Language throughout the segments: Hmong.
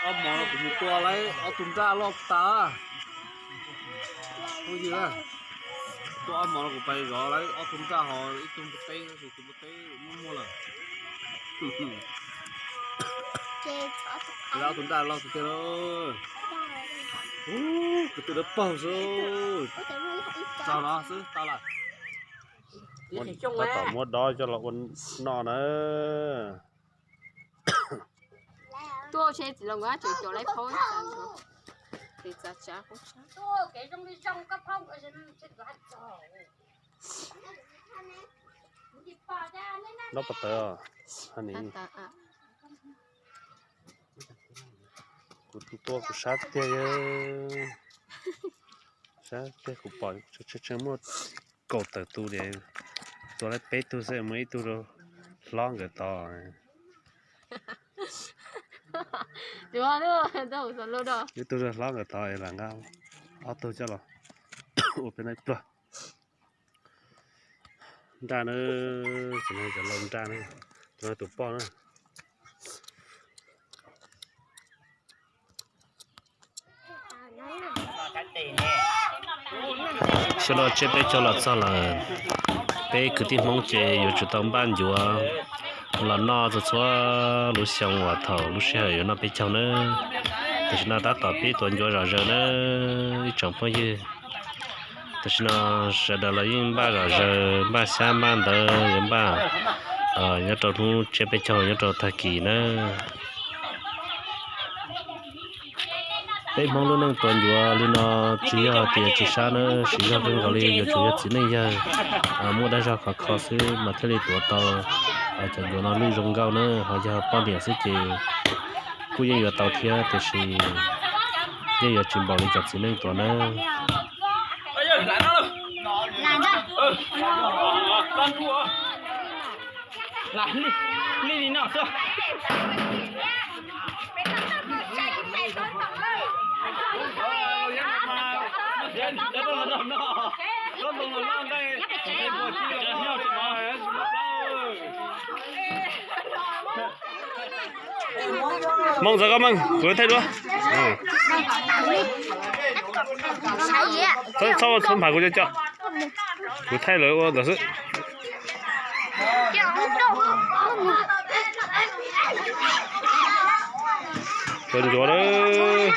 Ob hmos no kuv mus tua lawv ob tug nraj loj tas. Phooj ywg, tua ob hmos no kuv pais zov lawv ob tug nraj ho ib tug npua teb, tus npua teb muaj muaj lawm. Lawv ob tug nraj loj tiag tiag lauj. Ub, kwv tw dawb paug xwb. Tso no xwb tau lawm. Tab tom muab dob coj los ua noj na. Tuaj tsis los nkawd tseem caum lawv phaub txav, txav tsav qub tshab. Noj pov tawv os, ha ni. Kuv tus tua kuv sab tiag, sab tiag, kuv pom tseem muaj kaum tawm tus li, tua lawv peb tug xwb muaj ib tug hlob nkawd tod. Ib tug hlob nkawd tod lam nqa ob tug coj los ua peb no pluag. Nraj na, cov laus nraj na, tus no tus poj na. Xyoo no tsiab peb caug los txog lawm, peb kwv tij Hmoob ces yuav tsum tau npaj ncuav los noj txhua txhua lub xyoo uas thaum lub sij hawm yuav noj peb caug na. Tam sim no tab tom pib tuav ncuav zom zaws na ib tsoom phooj ywg. Tam sim no sawv daws los yeej npaj zom zaws, npaj xyab npaj ntawv, yuav npaj nyob rau hnub tsiab peb caug nyob rau tag kis na. Peb Hmoob lub neej tuav ncuav li no tsis yog hais tias tsis sab na, tsis yog kawg nkaus li, yuav tsum yog txiv neej yawg muaj dag zog khov kho xwb mas thiaj li tuav tau cov ncuav no lwj zoo nkauj na. Ho yog poj niam xwb ces kuj yeej yuav tau thiab tiam sis yeej yuav tsis npaum li cov txiv neej tuav na. Hmoob ntxawm koj meej, kuv thaij duab. Txhob, txhob nphav kuv cov coj, kuv thaij lawv ua ntawd xwb. Tuav ncuav lawm.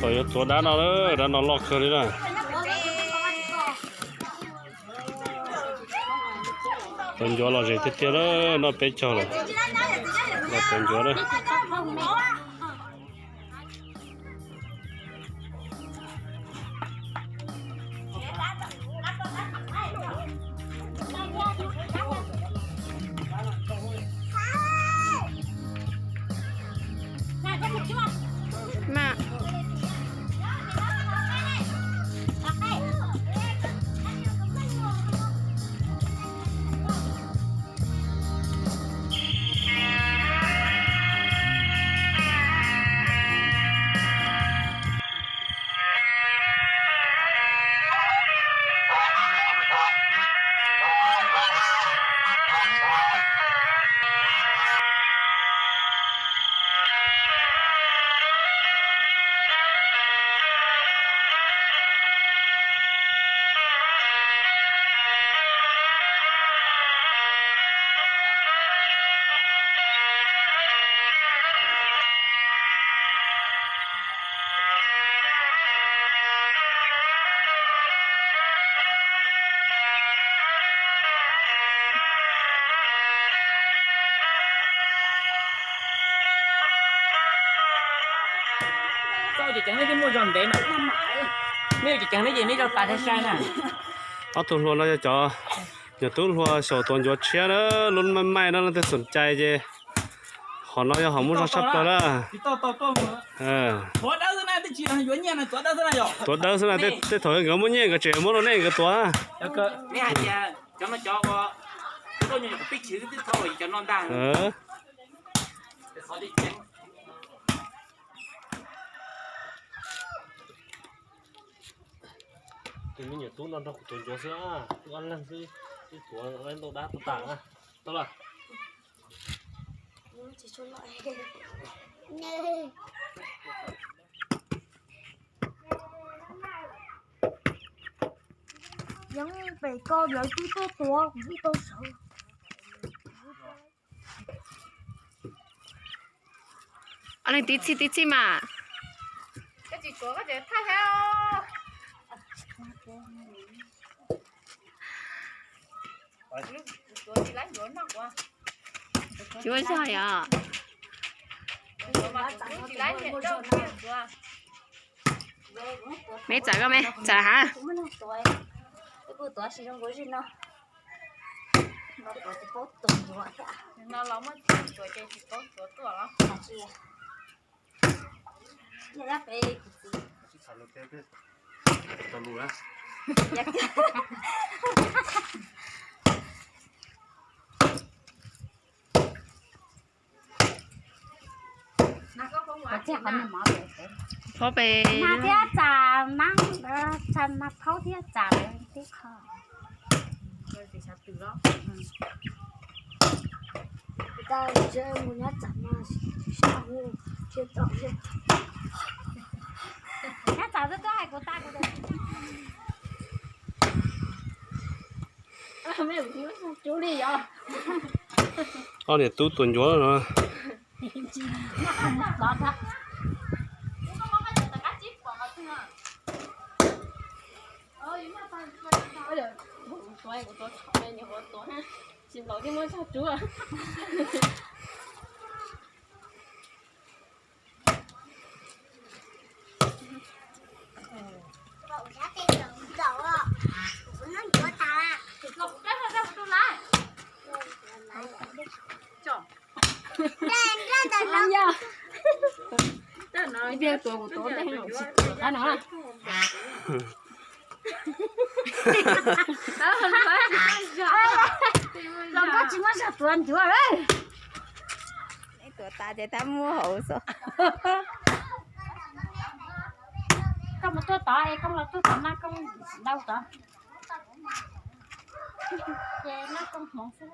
Tom yuav tuav dab no, dab no loj kawg li na. Tuav ncuav los ze tiag tiag lawm, noj peb caug lawm. Los tuav ncuav na. Ob tug hluas no yog cov nyuam tub hluas xyaum tuav ncuav tshiab na, lub maij maij no leej twg xom cai ces hom no yog hom muaj zog tshaj plaws na. Tuav dawb xwb na, tej thaum nkawd muaj nyiaj nkawd tseem muab rau nej nkawd tuav. Tus me nyuam tub no nrog kuv tuav ncuav xwb, wb ob leeg xwb, wb tuav ntau dab tag tas na. Tau lawm. Yeej pem ko lawv twb tuaj tuav kuv twb tau sawv. Ob leeg tib txhij tib txhij mas. Tsis muaj zog yom. Me txawm koj me txawm hab. Phob pem, mas thiab txam, mas txam mas phaub thiab txam lawm tib qho. Nyob tsam twb tuaj hais kuv tas kuv. Ob niam tub tuav ncuav no. Ib pliag tuav kuv tuav tej no tsis tuav qab no. Los koj tsis muaj zog tuav ncuav. Tuav tas ces tab muab hauv xwb. Koj mus tuaj tod es koj los tuaj tod mas koj ntau tod. Ces no koj hmoov xwb.